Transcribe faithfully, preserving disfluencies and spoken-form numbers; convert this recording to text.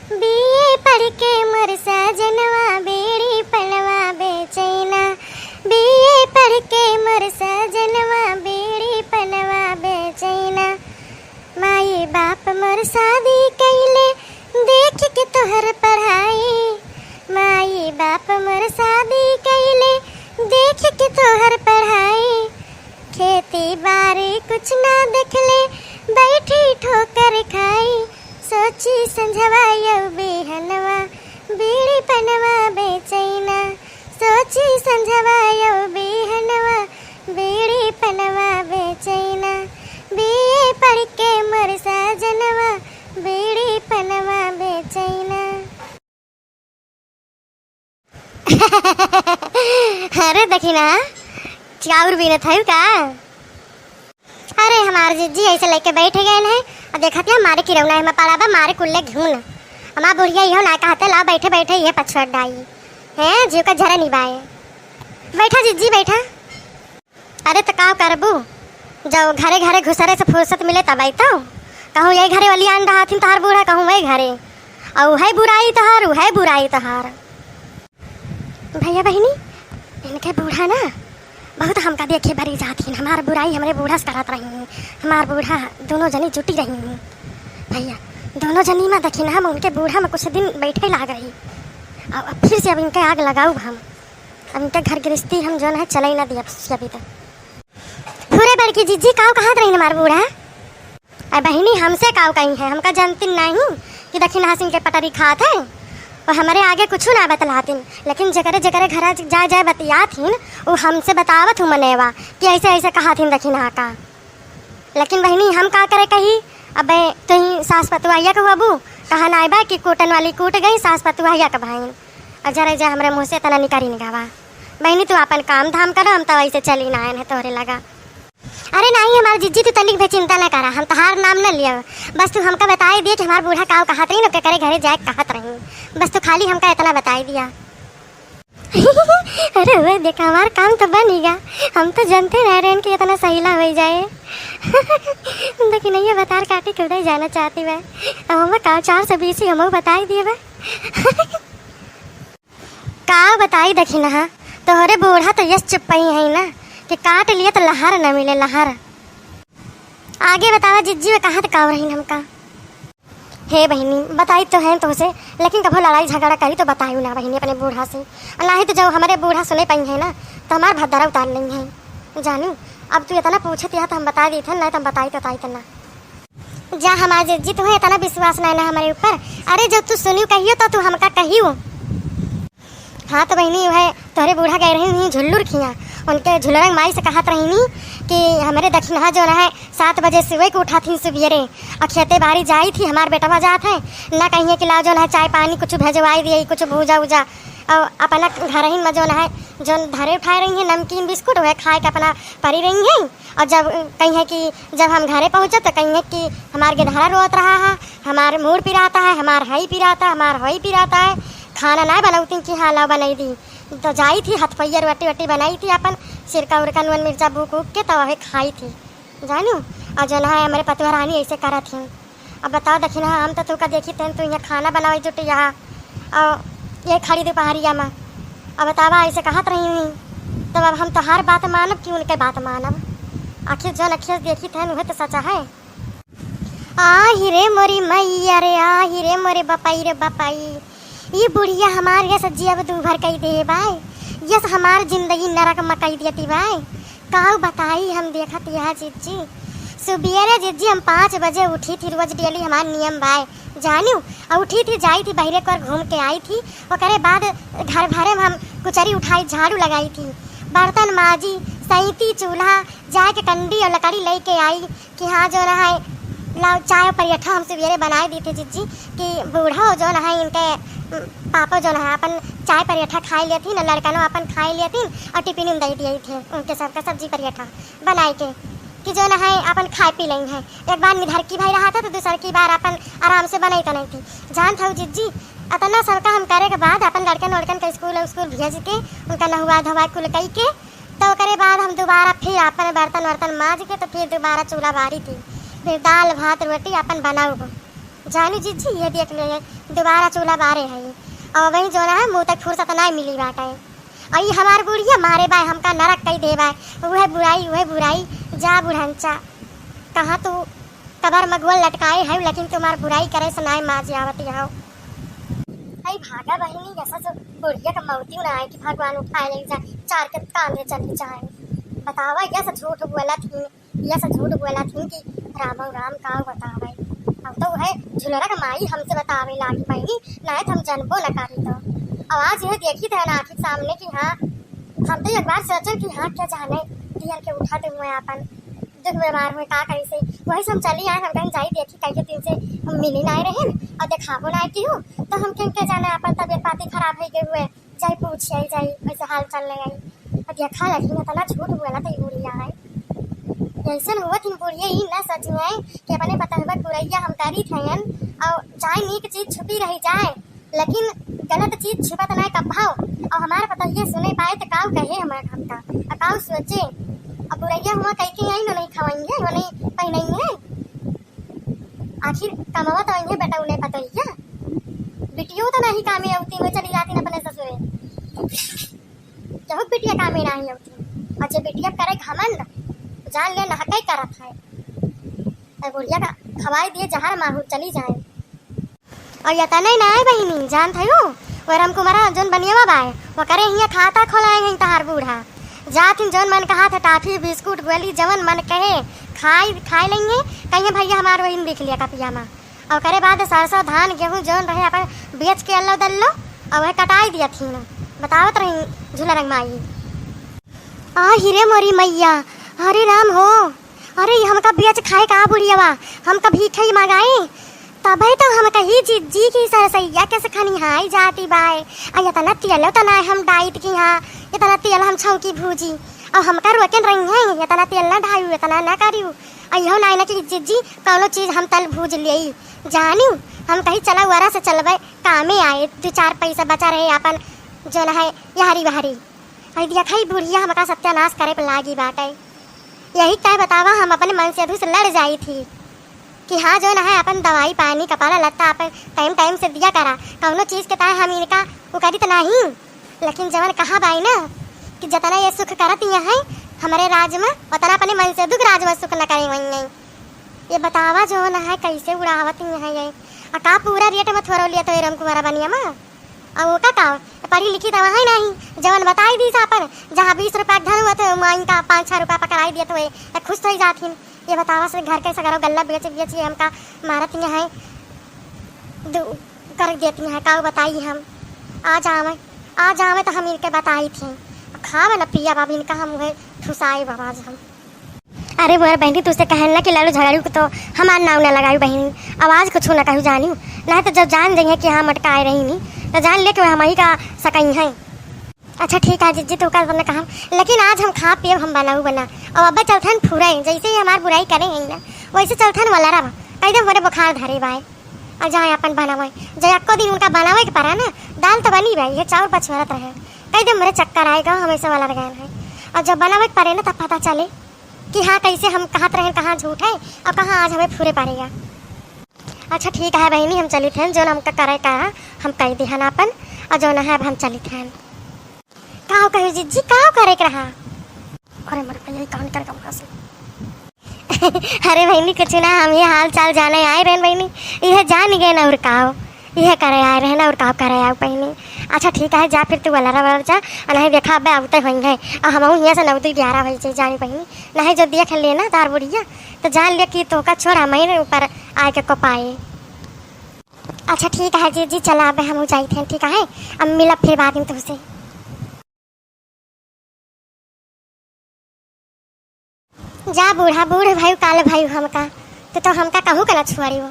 बीए पढ़ के मोर सजनवा बीड़ी पनवा बेचैना, बीए पढ़ के मोर सजनवा बीड़ी पनवा बेचैना। माई बाप मोर शादी कइले देख के तोहर पढ़ाई, माई बाप मोर शादी कइले देख के तोहर पढ़ाई। खेती बारी कुछ ना देखले बैठी ठोकर खाई, सोची संझवा यौ बिहनवा बीड़ी पनवा बेचैना, सोची संझवा यौ बिहनवा बीड़ी पनवा बेचैना, बीए पढ़ के मोर सजनवा बीड़ी पनवा बेचैना। अरे दखिनहा, चाउर बीनत हऊ का? अरे हमार जिज्जी ऐसे लेके बैठ गए हैं, अब देखत है मारे किरौना है में पड़ा बा, मारे कुल्ले घून। हमार बुढ़िया इहो ना कहते, लाओ बैठे बैठे ये पछुआ डाई। हैं, जीव का झरा निभाए। बैठा जिज्जी, बैठा। अरे त का करबू, जब घरे घरे घुसरे से फुर्सत मिले तब आई तो। कहूँ यही घरे वाली आन रहा थी तोहार बूढ़ा, कहूँ वही घरे। और है बुराई तोहार, है बुराई तोहार। भैया बहिनी, इनके बूढ़ा ना बहुत हमका देखे बरी जात हिन, हमार बुराई हमरे बूढ़ा से करत रही हैं, हमार बूढ़ा दोनों जनी जुटी रही हैं। भैया, दोनों जनी में दखिनहा में उनके बूढ़ा में कुछ दिन बैठे लाग रही, अब फिर से अब इनके आग लगाऊ हम, अब इनके घर गृहस्थी हम जौन है चले ना दिया अभी तक। फुरे बड़की जिज्जी, काव कहत रही हमार बूढ़ा? अरे बहिनी, हमसे काव कही है, हमका जानतिन नहीं कि दखिनहा से इनके पटरी खात है। और हमरे आगे कुछ ना बतलातिन, लेकिन जेकरे जेकरे घर जाए जाए बतियात हिन, वो हमसे बतावत हूँ मनेवा कि ऐसे ऐसे कहत हिन दखिनहा का। लेकिन बहिनी, हम का करे कही, अबे तुही सास पतुआइया के हुआबू, कहा ना बा कि कूटन वाली कूट गई, सास पतुआइया के भाई। और जरा जा हमरे मुँह से इतना निकारी निकावा। बहिनी, तू अपन काम धाम करो, हम तो ऐसे चली ना आए हैं तोहरे लगा। अरे नहीं, हमार जिज्जी, तू तनिक भी चिंता ना करा, हम तहार नाम ना लिया। बस तू हमका बताई दिया कि हमार बूढ़ा काव कहत रही, न केकरे घरे जाए कहत रही। बस तू खाली हमका इतना बताई दिया। अरे वह देखा, हमार काम तो बन ही गया। हम तो जानते रह रहे हैं कि इतना सहीला हो जाए। लेकिन ये बतार काटी के उड़ाई जाना चाहती मैं। अब हम का चार सौ बीस ही हम बताई दिए बा। का बताई दखिनहा, तोहरे बूढ़ा तो यस चुप्पई है ना कि काट लिए तो लहार न मिले, लहार। आगे बतावा जिज्जी, वे कहाँ तक आव रहीन हमका। हे बहिनी, बताई तो है तोहसे, लेकिन कभो लड़ाई झगड़ा करी तो बतायू ना बहिनी अपने बूढ़ा से। और नाही तो जब हमरे बूढ़ा सुने पाई है ना, तो हमार भद्दरा उतार लेई है। जानू, अब तू इतना पूछत यह तो हम बता देत है, नहीं तो हम बताई तो ताई तो ना। जा हमार जिज्जी, तुहे इतना विश्वास नहीं ना हमरे ऊपर। अरे जब तू सुनियो कहियो तो तू हमका कहियो। हाँ तो बहिनी, वह तोहरे बूढ़ा गए रही हुई झुल्लुर खिया, उनके झुल्लुरंग माई से कहत रहीनी कि हमरे दखिनहा जौन है सात बजे सुबह के उठा थी सुबेरे, और खेते बाड़ी जाई थी, हमार बेटवा जात है, ना कहिए कि लाओ जौन है चाय पानी कुछ भेजवाई दिए, कुछ भूजा उजा, और अपना घर ही में जौन है जौन धरे उठाए रही है नमकीन बिस्कुट, वह खाए के अपना परी रही है। और जब कहिए कि जब हम घरे पहुँचब तो कहिए कि हमार गेदहरा रोत रहा है, हमार मूड़ पिराता है, हमार हई पिराता है, हमार हई पिराता है, खाना ना बनौती कि हाँ लाओ बनाई दी। तो जाई थी हथपैया रोटी वोटी बनाई थी, अपन सिरका उरका नून मिर्चा भूक उक के तो वही खाई थी, जानू। और जौन है हमरे पतुआ रानी ऐसे करत ही। अब बताओ दखिनहा, हम तो तुका देखी तेन तू यहाँ खाना बनावे जुटी यहाँ, और ये खड़ी दोपहरिया में। अब बतावा ऐसे कहत रही हुई, तब अब हम तोहार बात मानब कि उनके बात मानब? आखिर जौन अखिया से देखी तेन वह तो सचा है। आही रे मोरी मैया रे, आही रे मोरे बपाई रे बपाई। ई बुढ़िया हमार यस जियब दूभर कई दे बाय, यस हमार जिंदगी नरक में कई देती बाय। काऊ बताई हम देखत यह जिज्जी। सुबेरे जिज्जी हम पाँच बजे उठी थी, रोज डेली हमार नियम बाय। जानियो, और उठी थी, जाई थी, बहरे कर घूम के आई थी। ओकरे बाद घर भरे में हम कुचरी उठाई, झाड़ू लगाई थी, बर्तन माजी, सैती, चूल्हा, जाए के कंडी और लकड़ी लेके आई कि हाँ, जौन है, लाओ, चाय और परेठा हम सुबेरे बनाए दी थी, जिज्जी, कि बूढ़ा हो, जौन है, इनके, उम, पापा, जौन है, अपन चाय परेठा खाए लेथिन, और लड़कनो अपन खाए लेथिन, और टिफिन में दे दिए थे उनके सबका सब्जी परेठा बनाए के, कि जौन है, अपन खाए पी लें हैं। एक बार निधर की भाई रहा था, तो दूसर की बार अपन आराम से बनाई तो नहीं थी। जान था, जिज्जी, इतना सबका हम करे के बाद अपन लड़कन वड़कन के स्कूल, स्कूल भेज के, उनका नहुआ धोआ कुल कई के, तो ओकरे बाद हम दोबारा फिर आपन बर्तन वर्तन माज के तो फिर दोबारा चूल्हा बारी थी, फिर दाल भात रोटी आपन बनाउब। जानू जिज्जी, ये देख ले, दोबारा चूल्हा बारे है। और वही जौन है, मुँह तक फुर्सत नाहीं मिली बाटे। और ये हमार बुढ़िया मारे बाय, हमका नरक कई दे बाय। उहे बुराई, उहे बुराई, जा बुढ़ंचा। कहाँ तू कबर मगुआ लटकाए है, लेकिन तुम्हार बुराई करे से नाहीं माज आवत हो। अई भागा बहिनी, ऐसा जो बुढ़िया का मौती ना आए कि भगवान उठाए ले जाए, चार के कांधे चली जाए। बतावा, ये सब झूठ बोला थी। यस झूठ बोला थी कि रामो राम का बतावे। अब तो वह झुलरक माई हमसे बतावे लागी बहिनी, नाहीं तो हम जनबो न करी। तो अब आज यह देखी थे ना आँखी सामने कि हाँ, हम तो एक बार सोचन कि हाँ, क्या जाने दियल के उठा दे हुए अपन दुख बीमार हुए का करी से, वही से हम चली आए। हम कहीं जाई देखी, कई दिन से हम मिली नाहीं रहे और देखाबो नाहीं की हूँ, तो हम कहीं क्या जाने अपन तबियत पाती खराब हो गई हुए। जाई पूछ आई, जाई वैसे हाल चाल ले आई। अब देखा लगी ना, तना झूठ बोला तई बुढ़िया है। ऐसन हुआ थी बुढ़िया ही ना सच में कि अपने पतोहवा के बुरैया हम करी थयन और चाहे नीक चीज छुपी रही जाए, लेकिन गलत चीज छुपत ना कब्भाव। और हमारे पतोहिया सुने पाए तो काऊ कहे हमारे हमका, और काऊ सोचे। अब बुरैया हुआ कह के आई ना, नहीं खवाई है, वो नहीं पहनाई है। आखिर कमावा तो आई है बेटा, उन्हें पतोहिया। बिटियो तो नहीं कामे अवती में चली जाती न अपने ससुरे। केहू बिटिया कामे नहीं अवती। और जे बिटिया करे घमंड, जान ले नहके करत है। ए बुढ़िया का खवाई दिए जहर माहू चली जाए। और यतने ना है बहिनी, जानत है वो राम कुमारा जौन बनियावा बाय, वो करे हियाँ खाता खोलाए हैं तहार बूढ़ा। जात हिन जौन मन कहा था टाफी, बिस्कुट, गोली, जवन मन कहे खाए, खाए लेंगे। कहिए भैया हमार वही लिख लिया कपिया में। और ओकरे बाद सरसों, धान, गेहूँ जौन रहे अपन बेच के अल्लो दल्लो और वह कटाई दिया थी ना। बतावत रही झूला रंग माई। आ हिरे मोरी मैया, हरे राम हो, अरे ई हमका बेच खाए का बुढ़ियावा, हमका भीखे ही मगाई। तबे तो हम कही जिज्जी की सरसैया के सखनी हाई जाती बाय। आ इतना तेलो तो ना हम डाइट की हाँ, इतना तेल हम छौकी भूजी। और हमका रोकन रही हैं, इतना तेल ना ढायू, इतना ना करियो। अइहो नाई ना कि जिज्जी कौनो चीज हम तल भूज लेई। जानियो, हम कही चला वरा से चलबे, कामे आए, दो चार पैसा बचा रहे आपन जौन है यहरी बहरी। अइ दिया खाई बुढ़िया हमका सत्यानाश करे पे लागी बाटे। यही तय बतावा हम अपने मन से अधू से लड़ जाई थी कि हाँ जौन है अपन दवाई पानी कपड़ा लत्ता अपन टाइम टाइम से दिया करा, कौनो चीज के तय हम इनका उकरित नहीं। लेकिन जवन कहा बाई ना कि जतना ये सुख करत यहाँ है हमरे राज में, उतना अपने मन से दुख राज में सुख न करे वही है। ये बतावा जवन है कैसे उड़ावत यहाँ है ये। आ का पूरा रेट में थोड़ा लिया तो ये राम कुमारा बनिया में? आ ओका का? पढ़ी लिखी तो वहाँ ही नहीं, जवन बताई दी आपन, जहाँ बीस रुपया के धन हुआ तो वहीं का पाँच छः रुपया पकड़ाई दिया तो ये खुश हो जात हिन। ये बतावा से घर के सगरो गल्ला बेच बेच ये हमका मारत यहाँ है। दु-, कर देती हैं, का बताई हम। आ जावे, आ जावे तो हम इनके बताई थी। खावे न पिया बाबी इनका हम उहे ठुसाए बाबा आज हम। अरे मोर बहनी, तुझसे कहल ना कि लड़ू झगड़ू को तो हमार नाव न लगायू बहनी। आवाज कुछ न कहू जानियो, नहीं तो जब जान जाइए कि हाँ मटका आए रही नहीं, तो जान ले कि हम ही का सकई हैं। अच्छा ठीक है जिज्जी, तू का तुमने कहा, लेकिन आज हम खा पिए हम बनाऊ बना। और अब चलथन फुरे, जैसे ही हमार बुराई करे हैं ना, वैसे चलथन वाला रहा, कह दे मोरे बुखार धरे बाय। और जाए अपन बनावे, जो एको दिन उनका बनावे के पड़ा ना, दाल तो बनी भाई, ये चाउर पछोरत रहे, कह दे मोरे चक्कर आएगा, हमेशा वाला रह गए हैं। और जब बनावे के पड़े ना, तब पता चले कि हाँ, कैसे हम कहत रहे, कहाँ झूठ है और कहाँ आज हमें फुरे पड़ेगा। अच्छा ठीक है बहनी, हम चलित हैं, जौन हमका करे का है, हम कह दिहन आपन, और जौन है अब हम चलित हैं। का कहे जिज्जी, का करे के रहा? अरे मोर भैया, ई कौन कर गवा से? अरे बहनी, कुछ ना, हम ये हाल चाल जाने आए रहन बहनी, यह जान गए ना और काव, यह करे आए रहन और काव करे आओ बहनी। अच्छा ठीक है, जा फिर तू वाला रहा जा, और नहीं देखा अबे आवते होई है, और हम हियाँ से नौ दो ग्यारह बजे जानी बहनी, नहीं जब देख लेना तार बुढ़िया, तो जान ले कि तोका छोड़ा मैं ऊपर आए के को पाए। अच्छा ठीक है जिज्जी, चला अबे हम जाइत हैं, ठीक है, अब मिलब फिर बाद में तुमसे। जा बूढ़ा, बूढ़ भयू काल भयू हमका, तो, तो हमका कहूँ के ना छुआरी हो।